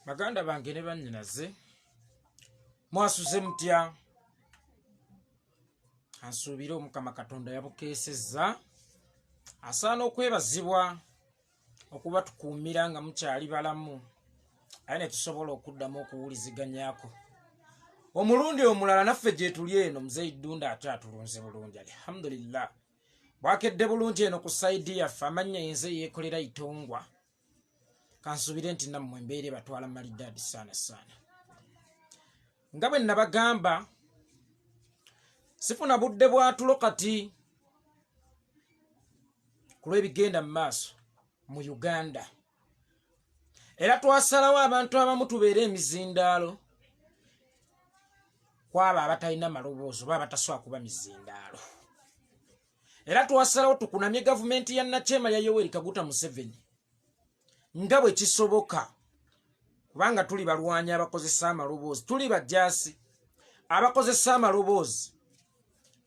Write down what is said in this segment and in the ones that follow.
Baganda bange ne bannyinaze, mwasuze mutya? Ansuubire Omukama Katonda yabukeesezza, asaana okwebazibwa okuba tukuumira nga mukyali balamu, aye ne tusobola okuddamu okuwuliziganyako omulundi omulala. Naffe gyetuli eno, Muzeeyi Ddunda akyatulunze bulungi, alhamdulillah, bwakedde bulungi eno ku sayidi yaffe. Amannya yenze Yeekolera Itongwa. Kansuubire nti nammwe embeera ebatwala malidaadi saana saana. Nga bwe nabagamba, sifuna budde bwatulo kati ku lw'ebigenda mu maaso mu Uganda, era twasalawo abantu abamu tubeere emizindaalo kwabo abatalina maloboozi oba abatasobola kuba mizindaalo, era twasalawo tukunamye gavumenti ya nakyema ya Yoweri Kaguta Museveni nga bwe kisoboka, kubanga tuli balwanyi abakozesa amaloboozi, tuli bajjaasi abakozesa amaloboozi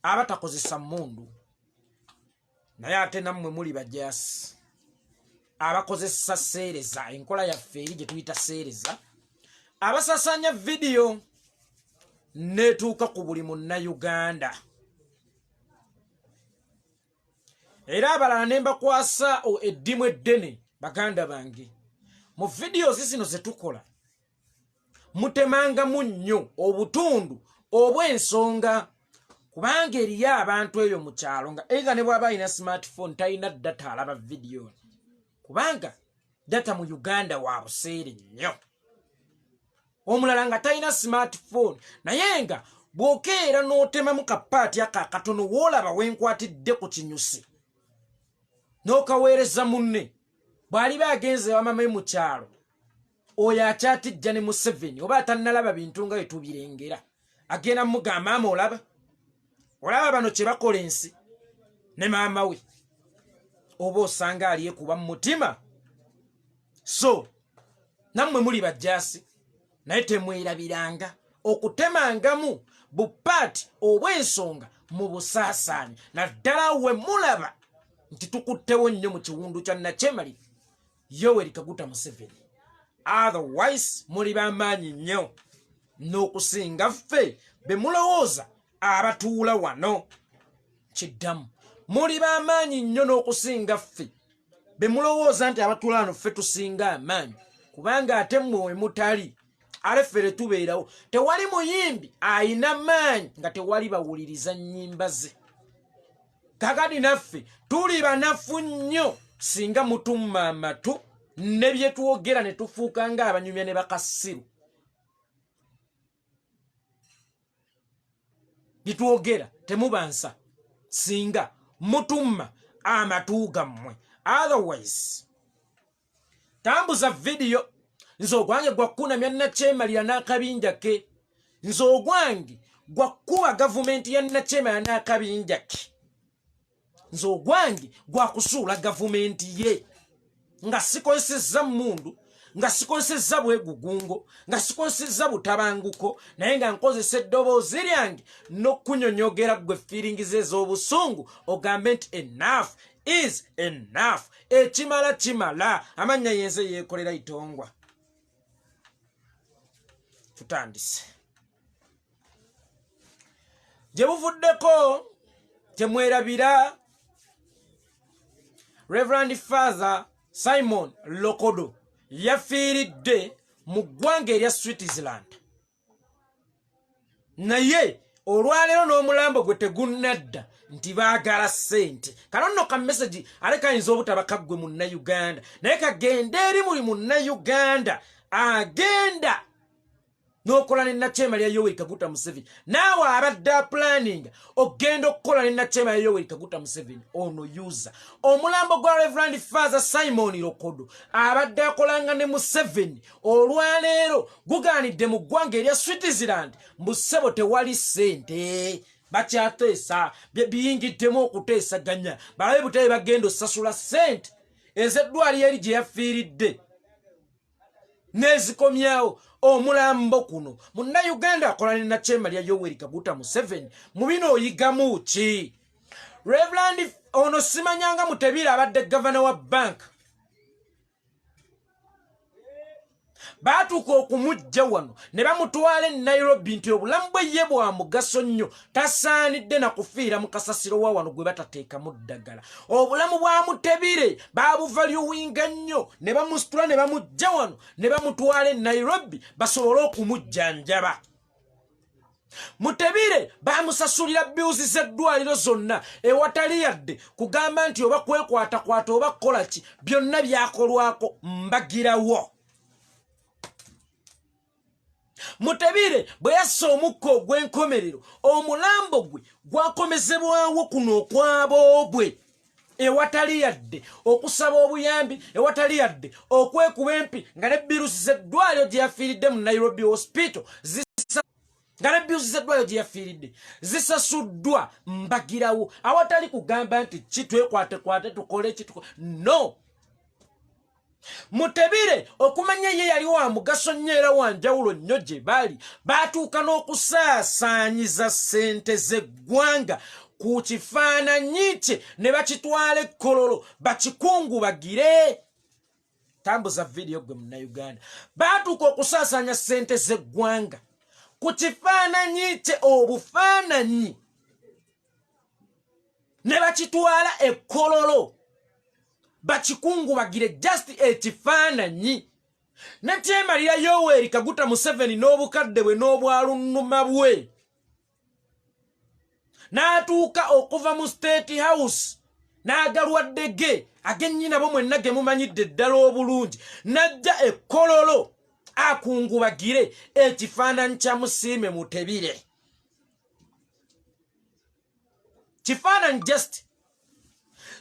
abatakozesa mmundu, naye ate nammwe muli bajaasi abakozesa seereza. Enkola yaffe eri gye tuyita seereza, abasasanya vidiyo netuuka ku buli Munnayuganda, era abalala ne mbakwasa eddimu eddene. Baganda bange, mu vidiyozi zino ze tukola mutemangamu nnyo obutundu obw'ensonga, kubanga eriyo abantu eyo mu kyalo nga either ne bw'aba alina smartphone talina data alaba vidiyo, kubanga data mu Uganda wa buseere nnyo. Omulala nga talina smartphone, naye nga bw'okeera n'otemamu kapaati ako akatono woolaba wenkwatidde ku kinyusi n'okaweereza munne, bw'aliba agenze wamame mu kyalo, oyo akyatijja ne Museveni oba atannalaba bintu nga wetubirengera, agenda mugamba, "Maama, olaba, olaba bano kye bakola ensi?" Ne maama we oba osanga alyekuba mu mutima. So nammwe muli bajjaasi, naye temwerabiranga okutemangamu bupaati obw'ensonga mu busaasaanya, naddala we mulaba nti tukuttewo nnyo mu kiwundu kya nakyemalira Yoweri Kaguta Museveni. Otherwise muli bamaanyi nnyo n'okusinga ffe be mulowooza abatuula wano. Kiddamu, muli bamaanyi nnyo n'okusinga ffe be mulowooza nti abatuula wano ffe tusinga amaanyi, kubanga ate mmwe we mutali ate ffe tetubeerawo. Tewali muyimbi ayina maanyi nga tewali bawuliriza nnyimba ze. Kakati naffe tuli banafu nnyo singa mutumma amatu ne bye twogera ne tufuuka ng'abanyumya ne bakasiru. Bitwogera temuba nsa singa mutumma amatu gammwe. Otherwise tambuza vidiyo. Nze ogwange gwakkunamya nakyemalira n'akabinja ke. Nze ogwange gwakkuba gavumenti ya nakyemalira n'akabinja ke. Nze ogwange gwakusuula gavumenti ye nga sikozesezza mmundu, nga sikozesezza bwegugungo, nga sikozesezza butabanguko, naye nga nkozesa eddoboozi lyange n'okunyonyogera ggwe fiiringi ze ez'obusungu, ogambe nti enough is enough, ekimala kimala. Amannya yenze Yeekolera Itongwa. Tutandise gye buvuddeko. Temwerabira Reverend Father Simon Lokodo yafiiridde mu ggwanga erya Switzerland, naye olwaleero n'omulambo gwe tegunnadda nti baagala ssente. Kano nno ka message ate kayinza obutaba kaggwe Munnayuganda, naye kagende eri buli Munnayuganda agenda n'okola ne nakyemalira Yoweri Kaguta Museveni. Naawe abadde apulaninga okugenda okukola ne nakyemalira Yoweri Kaguta Museveni, ono user omulambo gwa Reverend Father Simon Lokodo abadde akolanga ne Museveni, olwaleero gugaanidde mu ggwanga erya Switzerland. Mbu ssebo tewali ssente, bakyateesa, biyingiddemu okuteesaganya balabe butabe bagenda osasula ssente ez'eddwaliro eri gye yafiiridde n'ezikomyawo omulambo kuno. Munnayuganda akola ne nakyemalya Yoweri Kaguta Museveni, mu bino oyigamu ki? Reverend ono simanyanga Mutebira abadde gavana wa bank. Baatuuka okumujja wano ne bamutwala e Nairobi nti obulamu bwe ye bwa mugaso nnyo, tasaanidde na kufiira mu kasasiro wa wano gwe batateekamu ddagala. Obulamu bwa Mutebire baabuvaluwinga nnyo ne bamusitula ne bamujja wano ne bamutwala e Nairobi basobole okumujjanjaba. Mutebire bamusasulira bills z'eddwaliro zonna ewatali yadde kugamba nti oba kwekwatakwata oba kukola ki, byonna byakolwako mbagirawo. Mutebire bwe yassa omukka ogw'enkomerero, omulambo gwe gwakomezebwawo kuno okwaboobwe ewatali yadde okusaba obuyambi, ewatali yadde okwekuba empi, nga ne bills z'eddwaliro gye yafiiridde mu Nairobi Hospital, nga ne bills z'eddwaliro gye yafiiridde zisasuddwa mbagirawo, awatali kugamba nti ki twekwatekwate tukole ki no. Mutebire okumanya ye yali wa mugaso nnyo era wa njawulo nnyo gye bali, baatuuka n'okusaasaanyiza ssente z'eggwanga ku kifaananyi kye ne bakitwala ekkololo bakikungubagire. Tambuza vidiyo gwe Munnayuganda. Baatuuka okusaasaanya ssente z'eggwanga ku kifaananyi kye, obufaananyi, ne bakitwala ekkololo bakikungubagire, just ekifaananyi. Nekyemalira Yoweri Kaguta Museveni n'obukadde bwe n'obwalunnuma bwe n'atuuka okuva mu State House n'agalwadde ge ag'ennyina bo mwenna ge mumanyidde ddala obulungi, n'ajja ekkololo akungubagire ekifaananyi kya Musiime Mutebire. Kifaananyi just.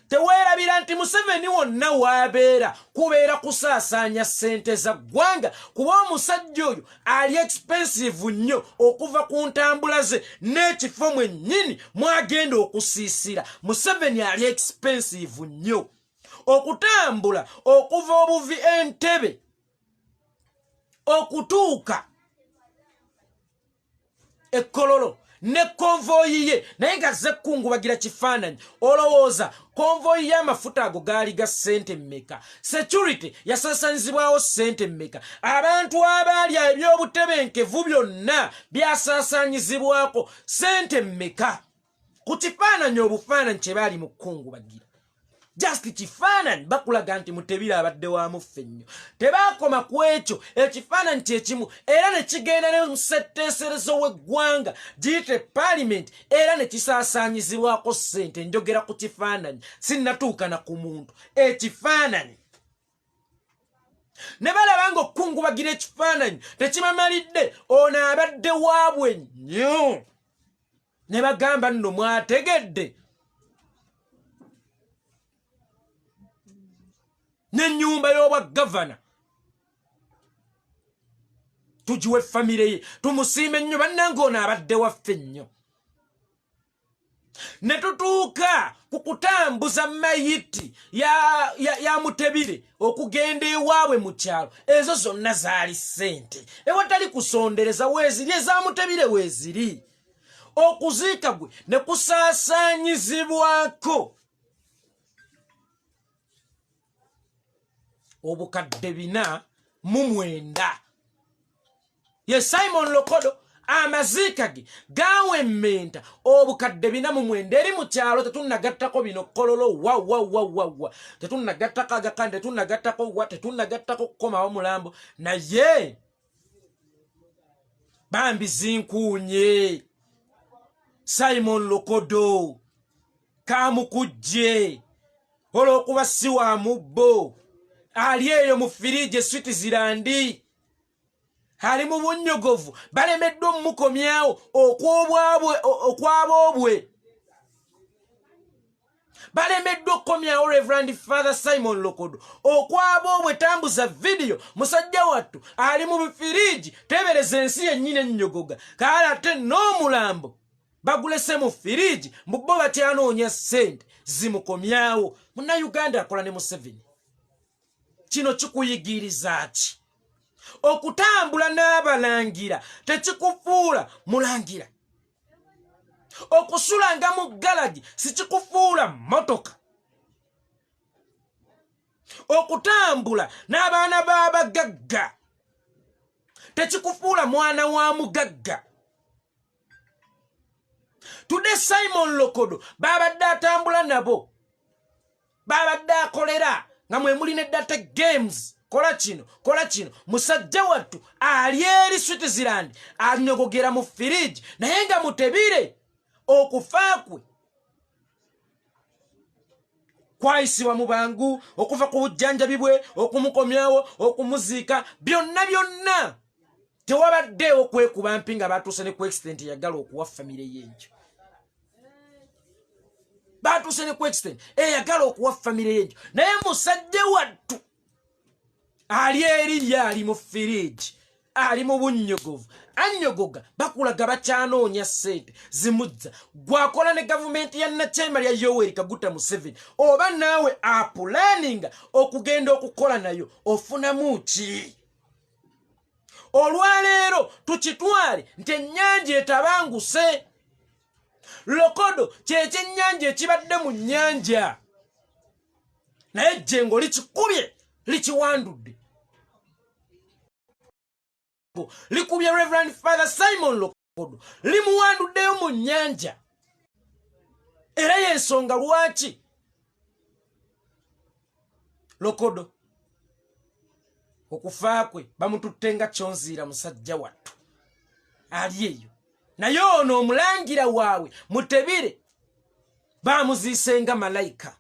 Teweerabira nti Museveni wonna waabeera kubeera kusaasaanya ssente za ggwanga, kuba omusajja oyo ali expensive nnyo okuva ku ntambula ze n'ekifo mwennyini mwagenda okusiisira. Museveni ali expensive nnyo okutambula okuva obuvi Entebe okutuuka Ekkololo ne konvoyi ye, naye nga zze kukungubagira kifaananyi. Olowooza konvoyi y'amafuta ago gaali ga ssente mmeka? Security yasaasanyizibwawo ssente mmeka? Abantu abaali ebyobutebenkevu byonna byasaasanyizibwako ssente mmeka ku kifaananyi, obufaananyi kye baali mu kukungubagira? Just kifaananyi, bakulaga nti Mutebire abadde wa muffe nnyo. Tebaakoma ku ekyo, ekifaananyi kyekimu era ne kigenda ne musetteeserezo w'eggwanga giyite paalimenti, era ne kisaasaanyizibwako ssente. Njogera ku kifaananyi, sinnatuukana ku muntu. Ekifaananyi ne balaba nga okukungubagira ekifaananyi tekibamalidde, ono abadde waabwe nnyo, ne bagamba nno mwategedde n'ennyumba y'obwa gavana tugiwe famire ye tumusiime nnyo, bannange ono abadde waffe nnyo. Ne tutuuka ku kutambuza mayiti ya Mutebire okugenda ewaabwe mu kyalo, ezo zonna zaali ssente ewatali kusondereza, weeziri eza Mutebire weeziri. Okuziika gwe ne kusaasaanyizibwako 409,000. Ye Simon Lokodo amaziika ge gawemmenta 409,000 eri mu kyalo. Tetunnagattako bino Kololo wa wa wa wa wa, tetunnagattako agakandi, tetunnagattako wa, tetunnagattako kukomawo mulambo, naye bambi zinkuunye. Simon Lokodo kamukujje olw'okuba si wa mubbo, ali eyo mu firiigi eswiti zirandi, ali mu bunnyogovu, balemeddwa omumukomyawo okwaboobwe, balemeddwa okukomyawo Reverand Father Simon Lokodo okwaboobwe. Tambuza vidiyo, musajja wattu ali mu bifiriigi, tebereza ensi yennyini ennyogoga, kaale ate n'omulambo bagulese mu firiigi, mbu bo bakyanoonya ssente zimukomyawo. Munnayuganda akola ne Museveni, kino kikuyigiriza ki? Okutambula n'abalangira tekikufuula mulangira, okusulanga mu galagi sikikufuula motoka, okutambula n'abaana b'abagagga. Tekikufuula mwana wa mugagga. Today Simon Lokodo babadde atambula nabo, babadde akolera nga mwe muli ne data games, kola kino kola kino. Musajja wattu ali eri Switzerland anyogogera mu firiji, naye nga mutebire okufa kwe kwayisibwa mu bangu okuva ku bujjanjabi bwe okumukomyawo okumuziika byonna byonna tewabaddeewo kwekuba mpi nga batuuse ne ku extent eyagala okuwa famire y'enjo, batuuse ne ku extent eyagala okuwa famire y'enjo, naye musajja wattu ali eri ye ali mu firiigi, ali mu bunnyogovu, annyogoga, bakulaga bakyanoonya ssente zimuzza. Gwakola ne gavumenti ya nakyemalya Yoweri Kaguta Museveni, oba naawe apulaninga okugenda okukola nayo, ofunamu ki? Olwaleero tukitwale nti ennyanja etabanguse. Lokodo kyekyennyanja ekibadde mu nnyanja, naye ejjengo likikubye, likiwandudde, likubye Reverend Father Simon Lokodo, limuwanduddeyo mu nnyanja. Era yensonga lwaki Lokodo okufa kwe bamututte nga kyonziira. Musajja wattu ali eyo, naye ono omulangira waabwe Mutebire bamuziise nga malayika.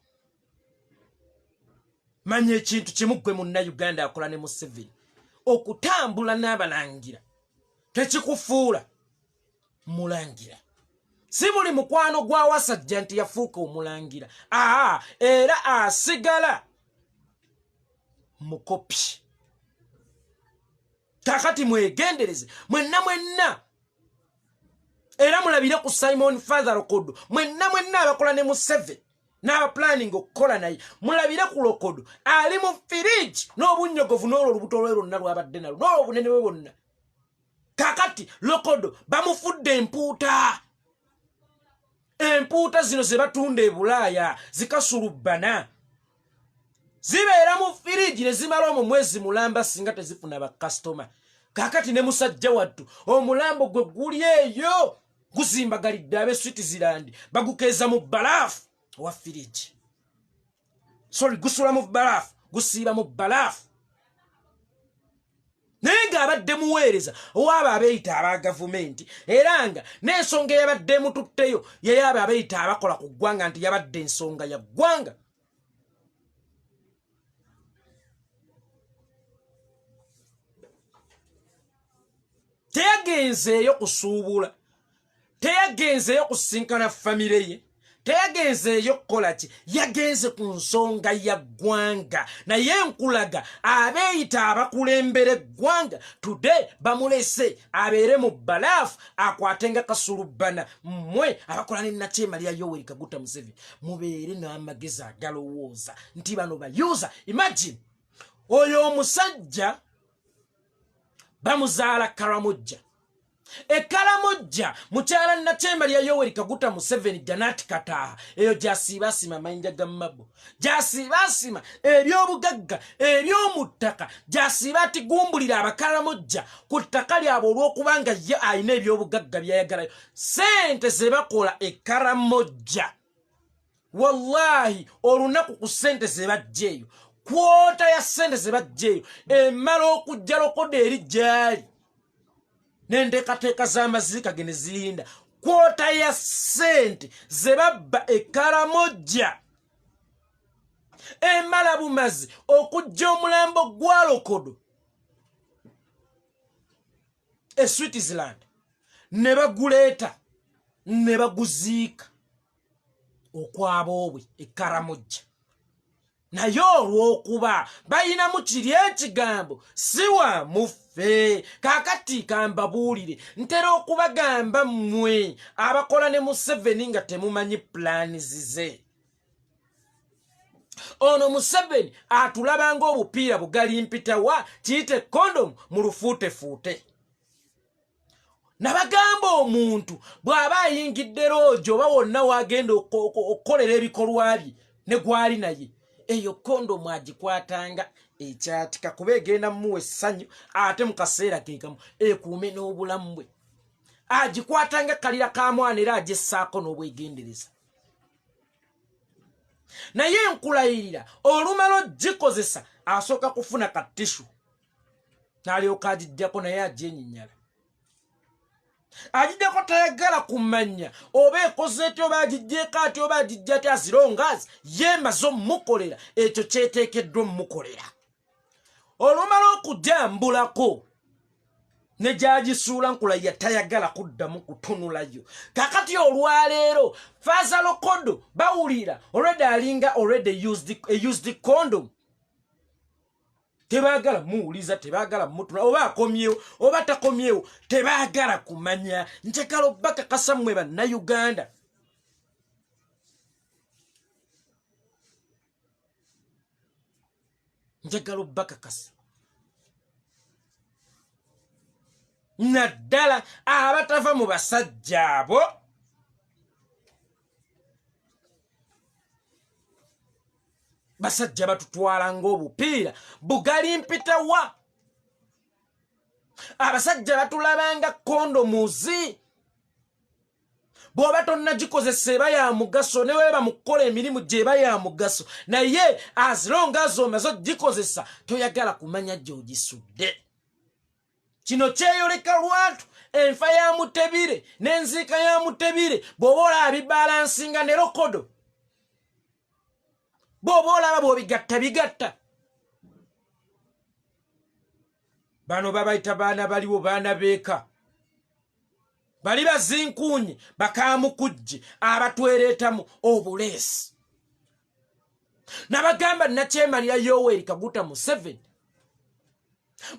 Manya ekintu kimu, gwe Munnayuganda akola ne Museveni, okutambula n'abalangira tekikufuula mulangira. Si buli mukwano gwa Wasajja nti yafuuka omulangira, aa era asigala mukopi. Kakati mwegendereze mwenna mwenna, era mulabire ku Simon Father Lokodo. Mwenna mwenna abakola ne Museveni n'abapulaninga okukola naye, mulabire ku Lokodo ali mu firiji n'obunnyogovu n'olwo olubuto lwe lwonna lwabadde nalwo n'olwo obunene bwe bwonna. Kakati Lokodo bamufudde empuuta, empuuta zino ze batunda e Bulaaya zikasulubbana, zibeera mu firiji ne zimala omwo mwezi mulamba singa tezifuna bakasitoma. Kakati ne musajja wattu omulambo gwe guli eyo guzimbagalidde, ab'e Switzerland bagukeeza mu balaafu owa firiji, sorry, gusula mu balaafu, gusiiba mu balaafu, naye ng'abadde muweereza owaabo abeeyita aba gavumenti, era nga n'ensonga eyabadde emututteyo yeyaabo abeeyita abakola ku ggwanga nti yabadde ensonga ya ggwanga. Teyagenzeeyo kusuubula, teyagenzeeyo kusisinkana famire ye, teyagenzeeyo kukola ki, yagenze ku nsonga ya ggwanga. Naye nkulaga abeeyita abakulembera eggwanga today bamulese abeere mu balaafu akwate nga kasulubbana. Mmwe abakola ne nakyemalira Yoweri Kaguta Museveni, mubeere n'amagezi agalowooza nti bano bayuza. Imagine oyo omusajja bamuzaala Karamojja, Ekalamojja mukyala nakyemalya Yoweri Kaguta Museveni Janati Kataaha, eyo gyasiiba asima amayinja ga mabo, gyasiiba asima ebyobugagga eby'omu ttaka, gyasiiba atigumbulira Abakalamojja ku ttaka lyabwe olw'okuba nga ye alina ebyobugagga byayagalayo. Sente ze bakola Ekaramojja, wallahi olunaku ku sente ze bajja eyo, kwota ya sente ze bajja eyo emala okujja Lokoda eri gyali n'enteekateeka z'amaziika ge ne zirinda. Kwota ya sente ze babba Ekaramojja emala bumazi okujja omulambo gwa Lokodo e Switzerland ne baguleeta ne baguziika okwaboobwe Ekaramojja. Naye olw'okuba balinamu kiri ekigambo si wa muffe. Kaakati kambabuulire, ntera okubagamba mmwe abakola ne Museveni nga temumanyi pulaani zize. Ono Museveni atulaba ng'obupiira bugalimpitawa, kiyite kondomu mu lufuutefuute. Nabagamba omuntu bw'aba ayingidde loogi oba wonna wagenda okukolera ebikolwa bye ne gwali naye, Eyo kondomu agikwatanga ekyatika kuba egenda mumuwa essanyu, ate mu kaseera kekamu ekuume n'obulamu bwe. Agikwatanga kalira ka mwana era agyessaako n'obwegendereza. Naye nkulayirira, olumala ogikozesa asooka kufuna ka tishu n'alyoka agijjako, naye agyenyinyala agiddeko, tayagala kumanya oba ekoze etya, oba agijjeeko atya, oba agijja atya, azirongaz yeemaze omukolera ekyo kyeteekeddwa omukolera. Olumala okujambulako ne gyagisuula, nkulaya tayagala kuddamu kutunulayo. Kakati olwaleero Faaza Lokodo bawulira already alinga already used, a used condom. Tebaagala muwuliza, tebaagala mutula, oba akomyewo oba takomyewo, tebaagala kumanya. Njagala obbakakasa mmwe Bannayuganda, njagala obbakakasa, naddala abatava mu basajja abo. Basajja batutwala ng'obupiira bugali mpitawa. Abasajja batulabanga kondomuzi. Bw'oba tonnagikozesa eba ya mugaso, ne weba mu kukola emirimu gye eba ya mugaso, naye as long as omaze ogikozesa toyagala kumanya gy'ogisudde. Kino kyeyoleka lwatu enfa ya Mutebire n'enziika ya Mutebire. Bw'oba olaba bibalansinga ne Lokodo, bw'oba olaba bw'obigatta bigatta. Bano babayita baana baliwo, baana beeka, bali bazinkuunye bakamukujje abatwereetamu obuleesi. Nabagamba, nakyemalira Yoweri Kaguta Museveni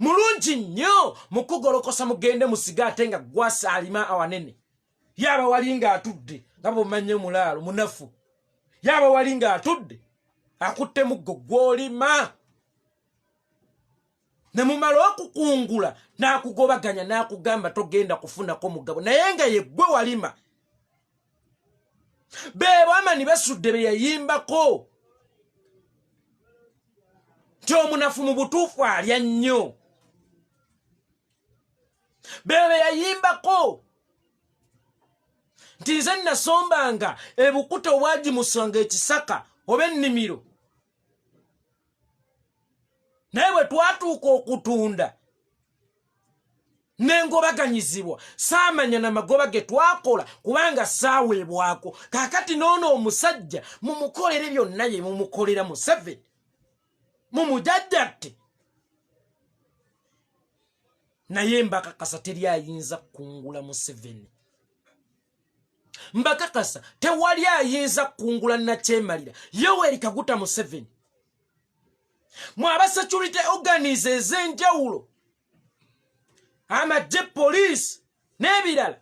mulungi nnyo mukugolokosa, mugende musiga, ate nga gwasi alima awanene. Yaba wali ng'atudde nga bwomanye omulaalo munafu, yaba wali ng'atudde akutte muggo gw'olima, ne mumala okukungula n'akugobaganya n'akugamba togenda kufunako mugabo, naye nga yeggwe walima. Beebo Amani Basudde be yayimbako nti omunafu mu butuufu alya nnyo. Beebo be yayimbako nti nze nasombanga ebukuta obwagimusanga ekisaka oba ennimiro, naye bwe twatuuka okutunda nengobaganyizibwa, saamanya na magoba ge twakola kubanga saaweebwako. Kaakati noono omusajja mumukolere byonna ye mumukolera Museveni, mumujajjatte, naye mbakakasa teri ayinza kukungula Museveni. Mbakakasa tewali ayinza kukungula nakyemalira Yoweri Kaguta Museveni. Mwe aba security organs ez'enjawulo, amagye, poliisi n'ebirala,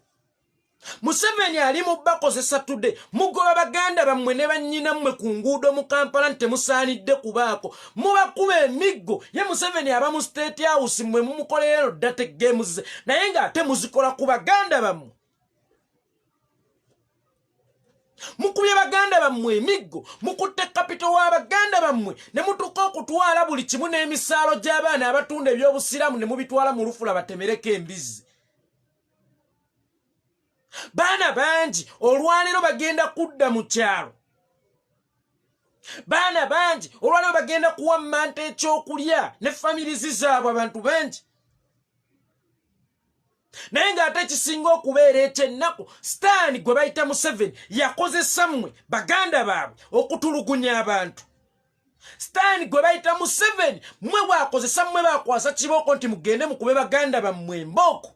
Museveni ali mu bakozesa. Tudde mugoba baganda bammwe ne bannyina mmwe ku nguudo mu Kampala nti temusaanidde kubaako, mubakuba emiggo. Ye Museveni aba mu State House, mmwe mumukolera dirty games, naye ng'ate muzikola ku baganda bammwe. Mukubye baganda bammwe emiggo, mukutte kapito wa baganda bammwe, ne mutuuka okutwala buli kimu n'emisaalo gy'abaana abatunda ebyobusiraamu ne mubitwala mu lufula batemereko embizzi. Baana bangi olwaleero bagenda kudda mu kyalo, baana bangi olwaleero bagenda kuwammanta ekyokulya ne families zaabwe, abantu bangi. Naye ng'ate ekisinga okubeera ekyennaku, Sitaani gwe bayita Museveni yakozesa mmwe baganda baabwe okutulugunya abantu. Sitaani gwe bayita Museveni mmwe bwakozesa, mmwe bakwasa kibooko nti mugende mukube baganda bammwe embooko.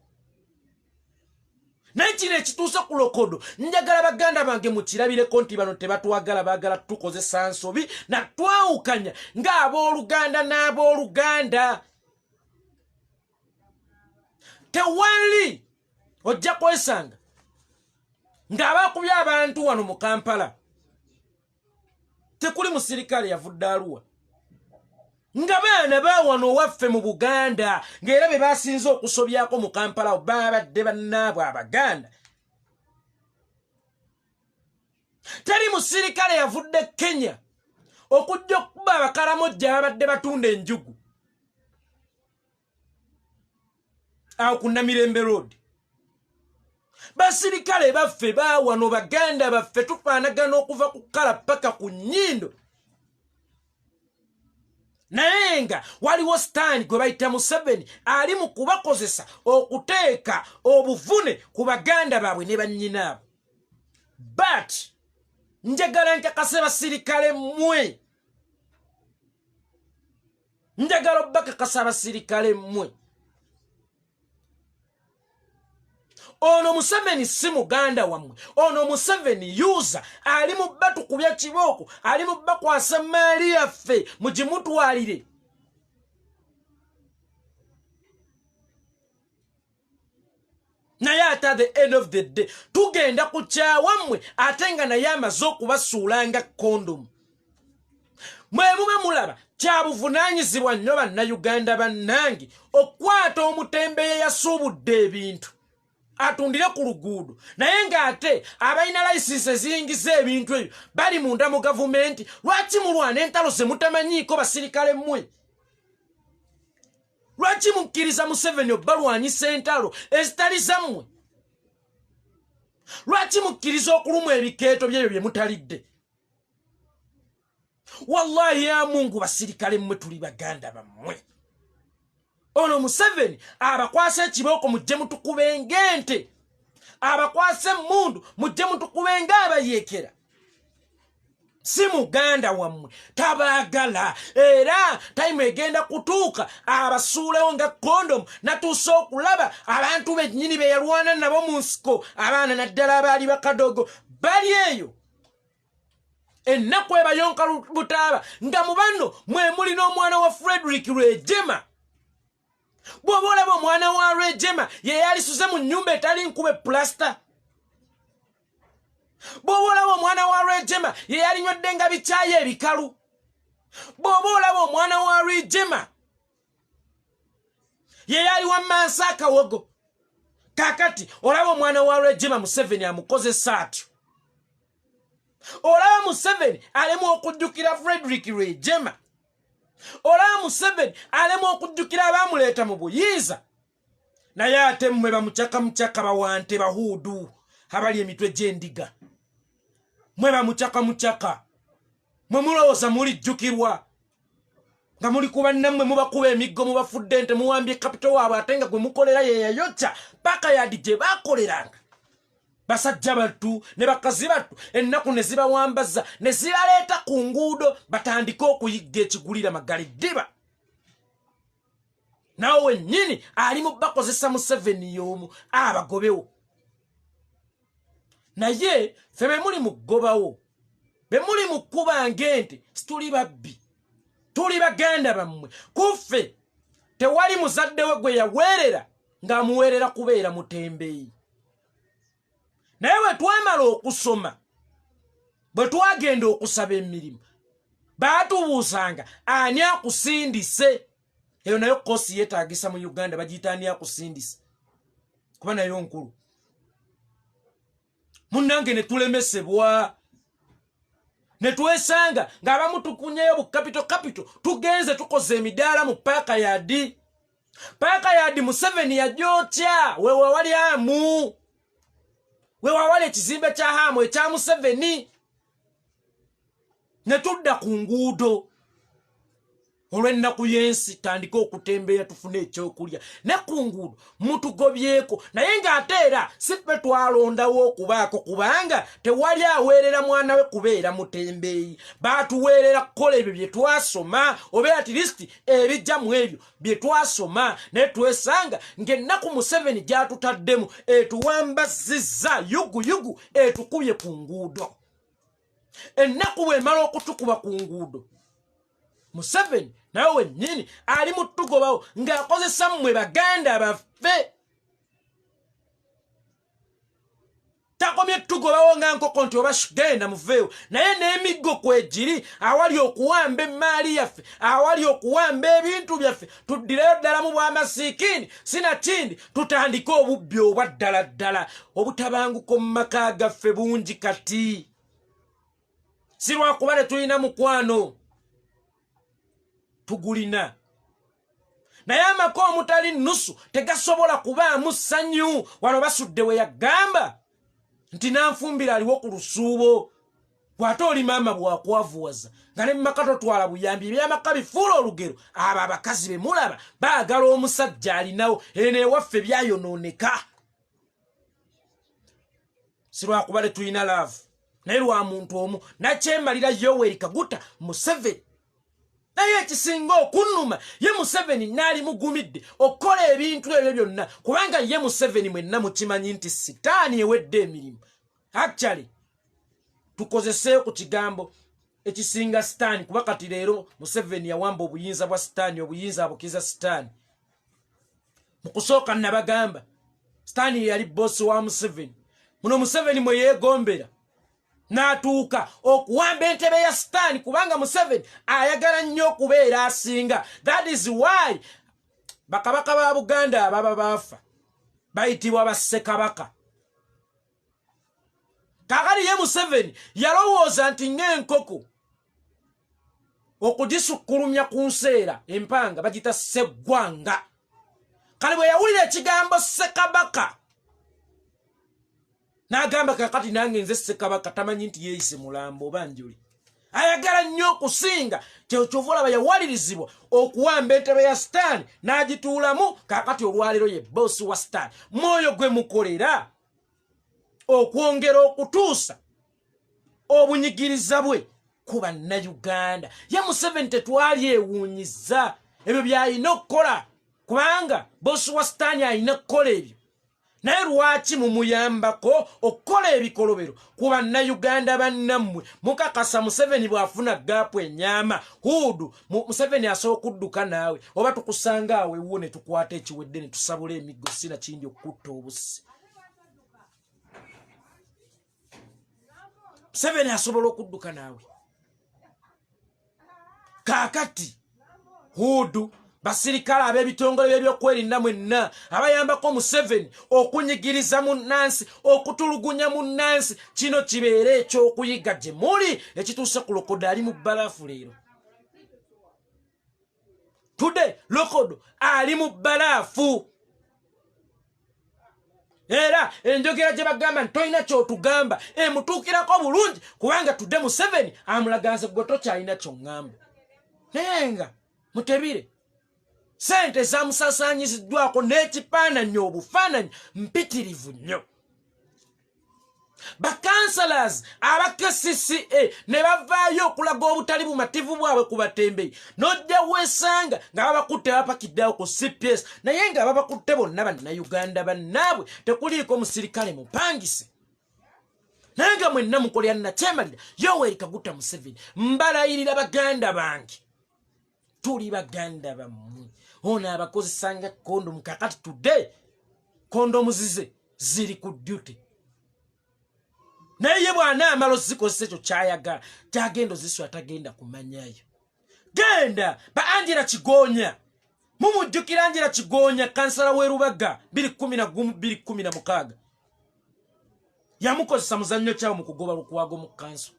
Naye kino ekituuse ku Lokodo, njagala baganda bange mukirabireko nti bano tebatwagala, baagala tukozesa nsobi natwawukanya ng'abooluganda n'abooluganda. Tewali ojja kwesanga ng'abakubye abantu wano mu Kampala tekuli musirikale yavudde Aluwa, nga baana bawano owaffe mu Buganda, ng'era be basinze okusobyako mu Kampala babadde bannaabwe Abaganda. Teri musirikale yavudde Kenya. Okujja okukuba Abakaramojja ababadde batunda enjugu awo ku Namirembe Road. Basirikale baffe bawano, baganda baffe, tufaanagana okuva ku kala paka ku nnyindo, naye nga waliwo sitaani gwe bayita Museveni ali mu kubakozesa okuteeka obuvune ku baganda baabwe ne bannyinaabwe. But njagala nkakase basirikale mmwe, njagala obbakakasa abasirikale mmwe, ono Museveni si muganda wammwe. Ono Museveni yuza ali mu batukubya kibooko, ali mu bakwasa emaali yaffe mugimutwalire. Naye ate at the end of the day tugenda ku kyawammwe, ate nga naye amaze okubasuula nga kondomu. Mwe muba mulaba kyabuvunaanyizibwa nnyo, Bannayuganda bannange, okukwata omutembeeyi eyasuubudde ebintu atundire ku luguudo, naye ng'ate abalina layisinsi eziyingiza ebintu ebyo bali munda mu gavumenti. Lwaki mulwana entalo ze mutamanyiiko, basirikale mmwe? Lwaki mukkiriza Museveni obbalwanyisa entalo ezitali zammwe? Lwaki mukkiriza okulumwa ebikeeto byebyo bye mutalidde? Wallahi ya Mungu, basirikale mmwe, tuli baganda bammwe. Ono Museveni abakwasa ekibooko mujje mutukube ng'ente, abakwasa emmundu mujje mutukube ng'abayeekera. Si muganda wammwe, tabaagala, era tayimu egenda kutuuka abasuulewo nga kondomu. Natuuse okulaba abantu bennyini be yalwana nabo mu nsiko, abaana naddala abaali bakadogo bali eyo, ennaku ebayonka butaaba, nga mu bano mwe muli n'omwana wa Frederick Rwejema. Bw'oba olaba omwana wa Rwejema ye yalisuze mu nnyumba etali nkube pulasita, bw'oba olaba omwana wa Rwejema ye yalinywedde nga bikyayi ebikalu, bw'oba olaba omwana wa Rwejema ye yali wammansi akawogo, kakati olaba omwana wa Rwejema Museveni amukozesa atyo. Olaba Museveni alemu okujjukira Frederick Rwejema, olaba Museveni alemu okujjukira abaamuleeta mu buyinza. Naye ate mmwe bamucaka mucaka, bawante, bahuudu abali emitwe gy'endiga, mwe bamucaka mucaka, mwe mulowooza mulijjukirwa nga muli ku bannammwe, mubakuba emiggo, mubafudde nte, muwambye kapito waabwe, ate nga gwe mukolera ye yayokya paka yadi gye baakoleranga. Basajja battu ne bakazi battu, ennaku ne zibawambaza ne zibaleeta ku nguudo batandike okuyigga ekigulira magali ddiba. Nawe wennyini ali mu bakozesa Museveni y'omu abagobewo, naye ffe be muli mu kugobawo, be muli mu kkuba ng'ente, situli babbi, tuli baganda bammwe. Kuffe tewali muzadde we gwe yaweerera ng'amuweerera kubeera mutembeeyi, naye bwe twamala okusoma, bwe twagenda okusaba emirimu, baatubuuzanga, "Ani akusindise?" Eyo nayo kosi yeetagisa mu Uganda, bagiyita "Ani akusindise?" kuba nayo nkulu, munnange. Ne tulemesebwa ne twesanga ng'abamu tukunyeyo bu capital capital, tugenze tukoze emidaala mu paaka yadi. Paaka yadi Museveni yagyokya. Wewe wali amu, wewawali ekizimbe kya Haamu ekya Museveni. Ne tudda ku nguudo olw'ennaku y'ensi, tandike okutembeeya tufune ekyokulya. Ne ku nguudo mutugobyeko, naye ng'ate era si ffe twalondawo okubaako, kubanga tewali aweerera mwana we kubeera mutembeeyi. Baatuweerera kukola ebyo bye twasoma, oba at least ebijja mu ebyo bye twasoma. Naye twesanga ng'ennaku Museveni gy'atutaddemu etuwambazizza yuguyugu, etukubye ku nguudo. Ennaku bw'emala okutukuba ku nguudo, Museveni nawe wennyini ali mu tugobawo ng'akozesa mmwe baganda baffe. Takomye tugobawo nga nkoko nti oba genda muveewo, naye n'emiggo kwegiri awali okuwamba emmaali yaffe, awali okuwamba ebintu byaffe. Tuddireyo ddala mu bwamasiikiini, sinakindi tutandike obubbi obwa ddala ddala. Obutabanguko mu maka gaffe bungi kati, si lwakuba tetulina mukwano. Tugulina, naye amaka omutali nnusu tegasobola kubaamu ssanyu. Wano Basudde we yagamba nti nanfumbira aliwo ku lusuubo, gwate oli maama bwakwavuwaza nga ne mumaka totwala buyambi, ebyamaka bifuula olugero. Abo abakazi be mulaba baagala omusajja alinawo. Eno ewaffe byayonooneka, si lwakuba tetulina laavu, naye lwa muntu omu nakyemalira, Yoweri Kaguta Museveni. Naye ekisinga okunnuma, ye Museveni naali mugumidde okukola ebintu ebyo byonna, kubanga ye Museveni mwenna mukimanyi nti sitaani ewedde emirimu. Actually, tukozeseeyo ku kigambo ekisinga sitaani, kuba kati leero Museveni yawamba obuyinza bwa sitaani, obuyinza abukiza sitaani. Mu kusooka nabagamba sitaani yeyali boosi wa Museveni. Muno Museveni mwe yeegombera n'atuuka okuwamba entebe ya sitaani, kubanga Museveni ayagala nnyo okubeera asinga. That is why bakabaka ba Buganda ababa baafa bayitibwa bassekabaka. Kakati ye Museveni yalowooza nti ng'enkoko okugisukkulumya ku nseera empanga bagita sseggwanga. Kale bwe yawulira ekigambo ssekabaka n'agamba, kakati nange nze ssekabaka. Tamanyi nti yeeyise mulambo oba njuli, ayagala nnyo okusinga. Kyokyova olaba yawalirizibwa okuwamba entebe ya sitaani n'agituulamu. Kakati olwaleero ye boosi wa sitaani, mwoyo gwe mukolera okwongera okutuusa obunyigiriza bwe ku Bannayuganda. Ye Museveni tetwali ewuunyiza ebyo by'alina okukola, kubanga boosi wa sitaani alina kukola ebyo. Naye lwaki mumuyambako okukola ebikolobero ku Bannayuganda bannammwe? Mukakasa Museveni bw'afuna gaapu enyaama huudu, Museveni asobola okudduka naawe, oba tukusanga awo ewuwo ne tukwata ekiwedde ne tusabula emiggo, sina kindi okukutta obussi. Museveni asobola okudduka naawe. Kaakati huudu, basirikale ab'ebitongole by'ebyokwerinda mwenna abayambako Museveni okunyigiriza munnansi, okutulugunya munnansi, kino kibeere ekyokuyiga gye muli. Ekituuse ku Lokodo, ali mu bbalaafu leero, today Lokodo ali mu bbalaafu. Era enjogera gye bagamba nti tolina kyotugamba emutuukirako bulungi, kubanga tudde Museveni amulaganze gwe tokyalina kyoŋŋamba. Naye nga mutebire sente zamusasanyiziddwako n'ekifaananyi, obufaananyi mpitirivu nnyo. Bakansalas aba KCCA ne bavaayo okulaga obutali bumativu bwabwe ku batembeyi, n'ojja weesanga nga babakutte bapakiddeawo ku CPS, naye nga babakutte bonna Bannayuganda bannaabwe, tekuliiko musirikale mupangise, naye nga mwenna mukolera nakyemalira Yoweri Kaguta Museveni. Mbalayirira baganda bange, tuli baganda bammwe. Ono abakozesanga kondomu. Kakati today kondomu zize ziri ku duty, naye ye bw'anaamala ozikozesa ekyo kyayagala kyagenda ozisula, tagenda kumanyayo. Genda ba Angela Kigonya, mumujjukira Angela Kigonya, kansala w'e Rubaga 211 216, yamukozesa muzannyo kyawo mu kugoba Lukwago mu kanso.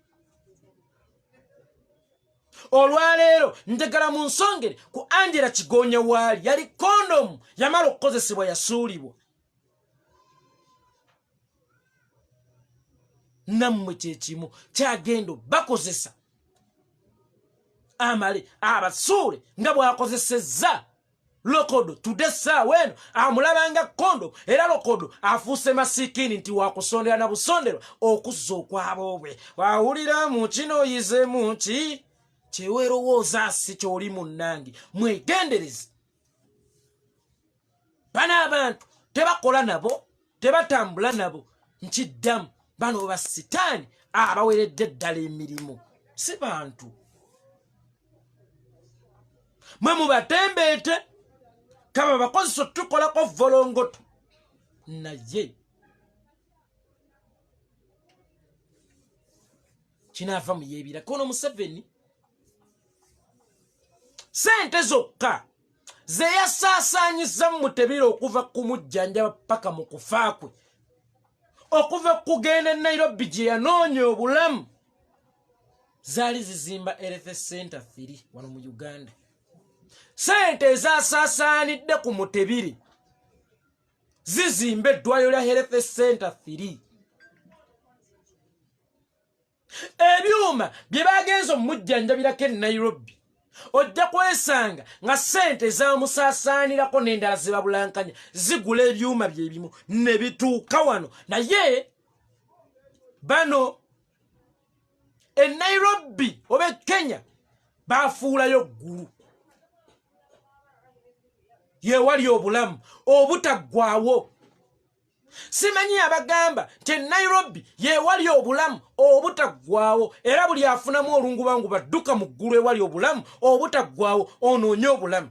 Olwaleero njagala mu nsongere ku Angela Kigonya, waali yali kondomu yamala okukozesebwa, yasuulibwa. Nammwe kyekimu kyagenda bakozesa amale abasuule nga bw'akozesezza Lokodo. Tudde essaawa eno amulabanga kondo, era Lokodo afuuse masikiini nti wakusondera na busonderwa okuzza okwaboobwe. Wawulira mu kino oyizemu ki kyewerowooza si kyoli. Munnange, mwegendereze bano abantu, tebakola nabo, tebatambula nabo. Nkiddamu, bano basitaani abaweredde eddala emirimu, si bantu. Mwe mubatembeete kaba bakozesa otukolako volongoto, naye kinaava mu yeebira kono Museveni sente zokka ze yasaasaanyiza mu Mutebira okuva kumujjanjaba paka mu kufa kwe, okuva kugenda e Nairobi gye yanoonya obulamu, zaali zizimba health center 3 wano mu Uganda. Sente ezasaasaanidde ku Mutebire zizimba eddwaliro lya Health Center 3. Ebyuma bye bagenze omujjanjabirako e Nairobi, ojja kwesanga nga ssente ezamusaasaanirako n'endala zebabulankanya zigula ebyuma byebimu ne bituuka wano. Naye bano e Nairobi oba e Kenya bafuulayo ggulu yewali obulamu obutaggwawo. Simanyi abagamba nti e Nairobi yewali obulamu obutaggwawo, era buli afunamu olungubanguba dduka mu ggulu ewali obulamu obutaggwawo onoonye obulamu.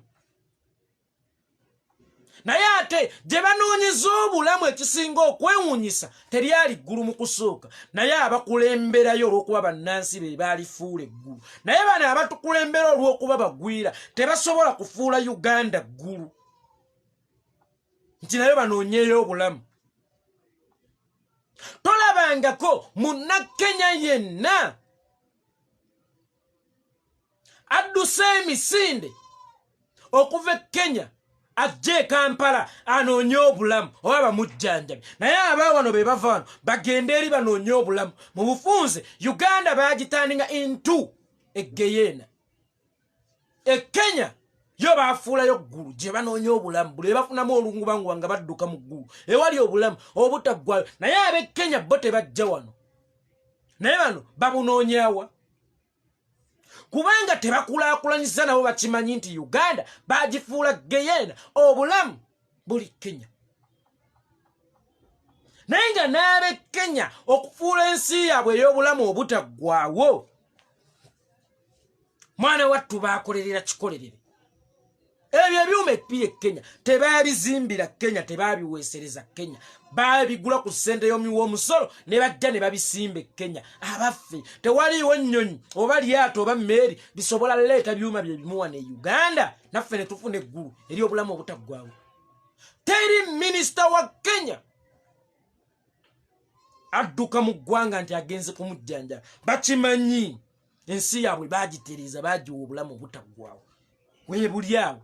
Naye ate gye banoonyeza obulamu, ekisinga okwewuunyisa, teryali ggulu mu kusooka, naye abakulemberayo olw'okuba bannansi be baalifuula eggulu. Naye bano abatukulembera olw'okuba bagwira tebasobola kufuula Uganda ggulu nti nayo banoonyeyo obulamu. Tolabangako Munnakenya yenna adduse emisinde okuva e Kenya ajja e Kampala anoonye obulamu oba bamujjanjabi, naye aba wano be bava wano bagenda eri banoonye obulamu. Mu bufunze, Uganda bagitandinga into egeyeena. E Kenya yo bafuulayo ggulu gye banoonya obulamu. Buli bafunamu olungubanguba nga badduka mu ggulu ewali obulamu obutaggwayo. Naye ab'e Kenya bo tebajja wano, naye bano babunoonyawa? Kubanga tebakulaakulanyiza, nabo bakimanyi nti Uganda bagifuula geyeena, obulamu buli Kenya. Naye nga n'ab'e Kenya okufuula ensi yaabwe ey'obulamu obutaggwawo, mwana wattu, bakolerera kikolerere. Ebyo ebyuma epiya e Kenya tebabizimbira Kenya, tebabiweesereza Kenya, babigula ku ssente y'omuwa omusolo ne bajja ne babisimba e Kenya. Abaffe, tewaliiwo nnyonyi oba lyato oba mmeeri bisobola leeta byuma bye bimuwa ne Uganda, naffe ne tufuna eggulu ery'obulamu obutaggwawo? Teri minisita wa Kenya adduka mu ggwanga nti agenze kumujjanjaba. Bakimanyi ensi yaabwe bagitereeza, bagiwa obulamu obutaggwawo, webuli awo.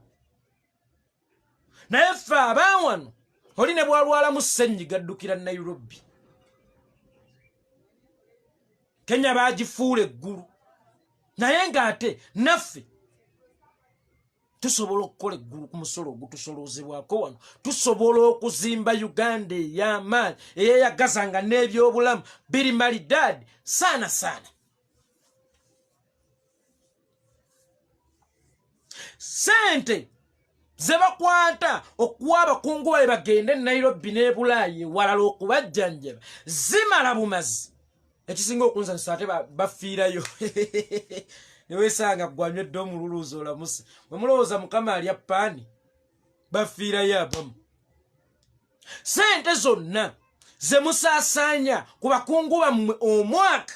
Naye ffe abawano, oli ne bwalwalamu ssenyiga addukira Nairobi. Kenya bagifuula eggulu, naye ng'ate naffe tusobola okukola eggulu ku musolo ogutusoloozebwako wano. Tusobola okuzimba Uganda ey'amaanyi, eyeyagaza, nga n'ebyobulamu biri malidaadi saana saana. Sente ze bakwata okuwa abakungu babe bagende Nairobi n'e Bulaayi ewalala okubajjanjaba zimala bumazi. Ekisinga okunsanyusa, ate bafiirayo newesanga gwanywedde omululuuza olamuse. Bwe mulowooza Mukama alya paani, bafiirayo abamu. Sente zonna ze musaasaanya ku bakungu bammwe omwaka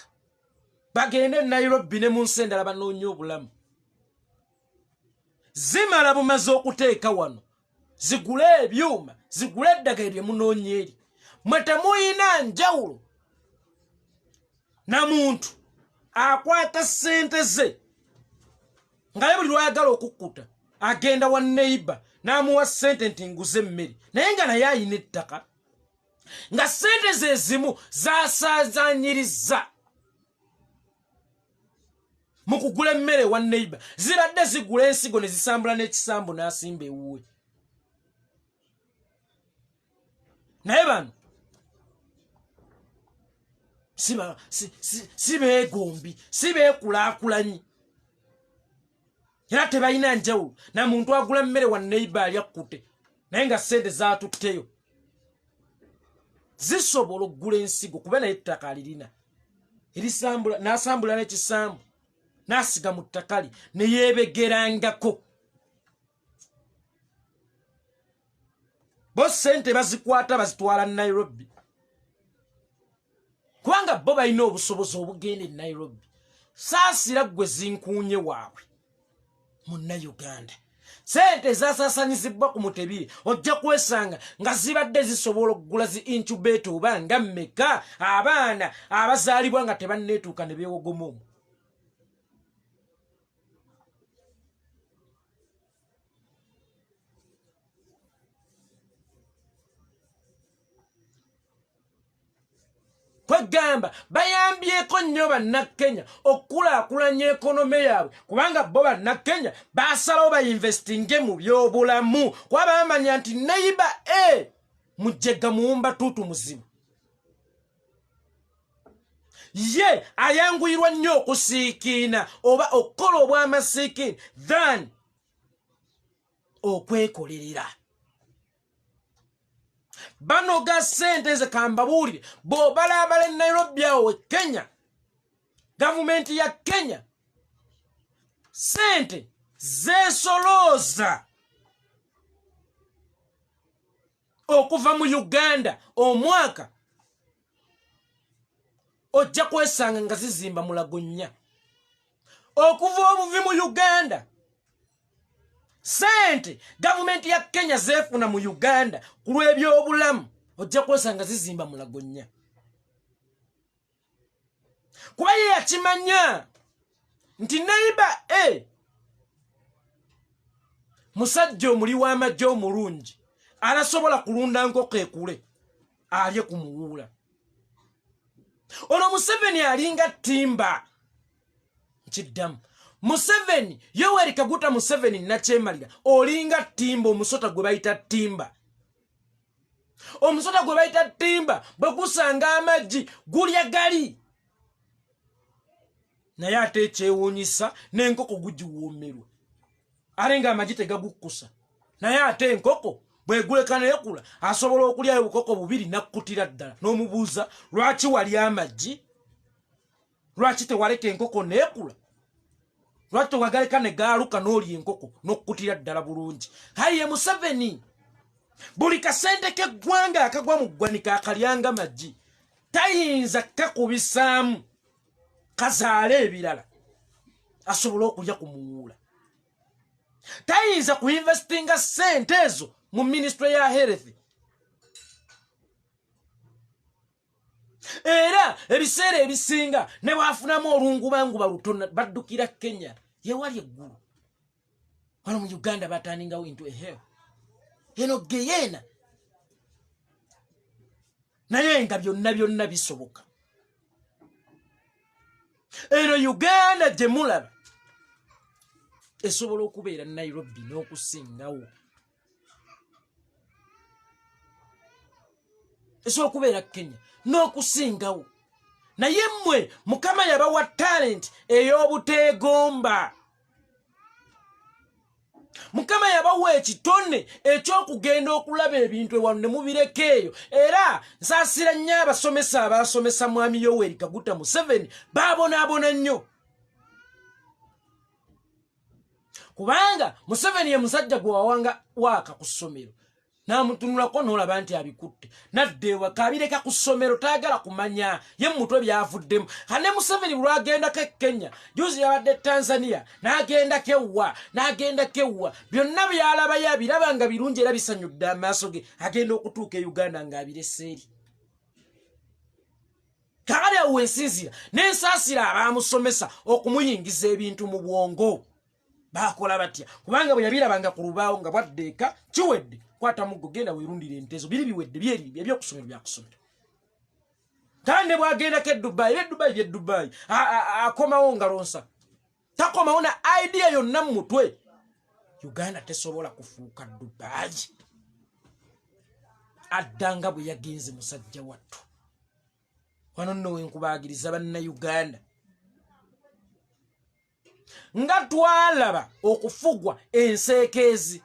bagende e Nairobi ne mu nsi endala banoonye obulamu, zimala bumaze okuteeka wano zigule ebyuma, zigule eddagala lye munoonya eri. Mwe temuyina njawulo na muntu akwata ssente ze nga ye buli lwayagala okukkuta agenda wa neiba n'amuwa ssente nti nguze emmere, naye nga naye ayina ettaka, nga ssente ze zimu zasaazanyiriza mu kugula emmere wa neiba zibadde zigula ensigo ne zisambula n'ekisambu n'asimba ewuwe. Naye bano si beegombi, si beekulaakulanyi, era tebalina njawulo na muntu agula mmere wa neiba ali akkute, naye nga ssente zaatutteyo zisobola okugula ensigo, kuba naye ettaka alirina erisambula, n'asambula n'ekisambu n'asiga mu ttaka lye ne yeebegerangako. Bo ssente bazikwata bazitwala Nairobi, kubanga bo balina obusobozi obugenda e Nairobi. Saasira ggwe zinkuunye waabwe Munnauganda. Sente ezasasanyizibwa ku Mutebire ojja kwesanga nga zibadde zisobola okugula zi incubator oba nga mmeka, abaana abazaalibwa nga tebanneetuuka ne beewogoma omwo. Kwegamba bayambyeko nnyo Bannakenya okukulaakulanya ekonome yaabwe, kubanga bo Bannakenya basalawo bayinvestinge mu byobulamu, kuba bamanya nti neiba e mujega muwumba tuutu muzibu, ye ayanguyirwa nnyo okusiikiina oba okukola obwamasiikiini than okwekolerera. Banoga sente nze kambabuulire, bw'obalaabala e Nairobi awo e Kenya, gavumenti ya Kenya sente zeesolooza okuva mu Uganda omwaka ojja kwesanga nga zizimba Mulago nnya okuva obuvi mu Uganda. Sente gavumenti ya Kenya zeefuna mu Uganda ku lw'ebyobulamu ojja kwesanga zizimba Mulago nnya, kuba ye yakimanya nti neiba e musajja omuli w'amagye omulungi alasobola kulunda nkoko ekule alye ku muwuula. Ono Museveni alinga ttimba. Nkiddamu, Museveni, Yoweri Kaguta Museveni nakyemalira, olinga ttimba, omusota gwe bayita ttimba. Omusota gwe bayita ttimba bwe gusanga amaggi gulya gali, naye ate ekyewuunyisa n'enkoko gugiwoomerwa, ate ng'amagi tegagukkusa, naye ate enkoko bweguleka nekula asobola okulyayo obukoko bubiri nakkutira ddala. N'omubuuza, lwaki wali amagi? Lwaki tewaleka enkoko neekula? Lwaki tewagaleka ne gaaluka n'olya enkoko n'okkutira ddala bulungi? Haye Museveni buli kasente k'eggwanga akagwa mu ggwanika akalyanga magi, tayinza kakubisaamu kazaale ebirala asobole okulya ku muwuula. Tayinza kuinvestinga sente ezo mu minisitule ya health. Era ebiseera ebisinga ne bwafunamu olungubanguba lutono baddukira Kenya, yewali eggulu. Wano mu Uganda batandingawo into a hell, eno geyeena, naye nga byonna byonna bisoboka. Eno Uganda gye mulaba esobola okubeera Nairobi n'okusingawo, esobola okubeera Kenya n'okusingawo, naye mmwe Mukama yabawa talenti ey'obuteegomba. Mukama yabawa ekitone eky'okugenda okulaba ebintu ewano ne mubireka eyo. Era nsaasira nnyo abasomesa abasomesa Mwami Yoweri Kaguta Museveni, baabonaabona nnyo, kubanga Museveni ye musajja gwe wawanga waaka ku ssomero n'amutunulako n'olaba nti abikutte, nadda ewaka abireka ku ssomero, tayagala kumanya ye mu mutwe byavuddemu. Ane Museveni lwagendako e Kenya, juzi yabadde Tanzania, n'agendako ewwa, n'agendako ewwa, byonna byalabayo abiraba nga birungi era bisanyudde amaaso ge. Agenda okutuuka e Uganda ng'abirese eri. Kakati awo wensinzira nensaasira abaamusomesa okumuyingiza ebintu mu bwongo. Bakola batya? Kubanga bwe yabirabanga ku lubaawo nga bwadda eka kiwedde, kwata muggo genda weerundira ente ezo, biri biwedde, byeri ebyokusomero byakusomero. Kandi ne bwagendako e Dubai, ebye Dubai bye Dubai, akomawo ngalo nsa, takomawo na idea yonna mu mutwe. Uganda tesobola kufuuka Dubai. Adda nga bwe yagenze musajja wattu. Wano nno wenkubaagiriza Bannayuganda, nga twalaba okufugwa enseekeezi,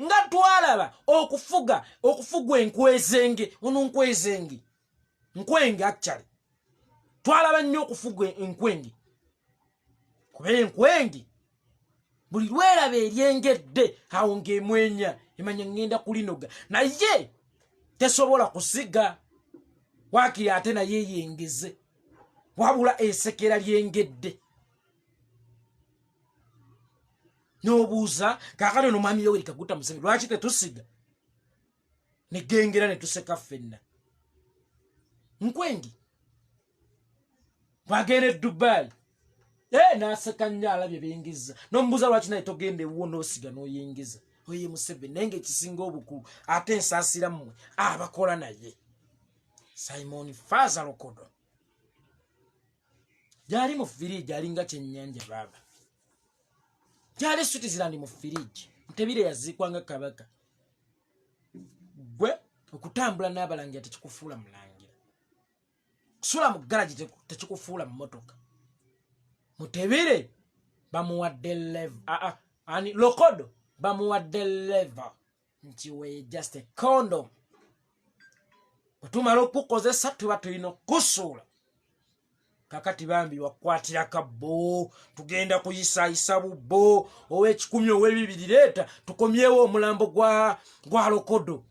nga twalaba okufuga okufugwa enkwezenge, ono nkwezenge, nkwenge, actually twalaba nnyo okufugwa enkwenge, kuba enkwenge buli lweraba eryengedde awo ng'emwenya, emanya ŋŋenda kulinoga, naye tesobola kusiga waakiri ate naye yengeze, wabula esekera lyengedde. N'obuuza kaakati ono Mwami Yoweri Kaguta Museveni, lwaki tetusiga negengera ne tuseka ffenna? Nkwengi bwagenda e Dubai n'aseka nnyo alabye bengeza, n'omubuuza lwaki naye togenda ewuwo n'osiga n'oyingiza? Oye Museveni. Naye ngaekisinga obukulu, ate nsaasira mmwe abakola naye. Simon Faza Lokodo gyali mu firiigi, alinga kyennyanja baaba gyali Switzerland mu firiigi. Mutebire yaziikwa nga kabaka. Gwe okutambula n'abalangira tekikufuula mulangira, kusula mu garagi tekikufuula mu motoka. Mutebire bamuwadde level, ah, ah, ani Lokodo bamuwadde level nti we just a condom, bwe tumala okukozesa tuba tulina okukusuula. Kakati bambi wakwatira kabbo, tugenda kuyisaayisa bubbo ow'ekikumi ow'ebibiri, leeta tukomyewo omulambo gwa Lokodo.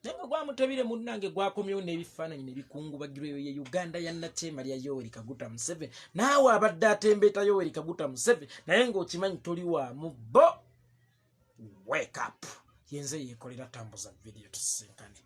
Naye nga gwamutebire munnange gwakomyewo n'ebifaananyi nebikungubagirwa. Eyo ye Uganda ya Nakyemalya Yoweri Kaguta Museveni. Naawe abadde atembeeta Yoweri Kaguta Museveni naye ng'okimanyi toli waamu bo, wake up. Yenze yeekolera, tambuza vidiyo, tusisinkane.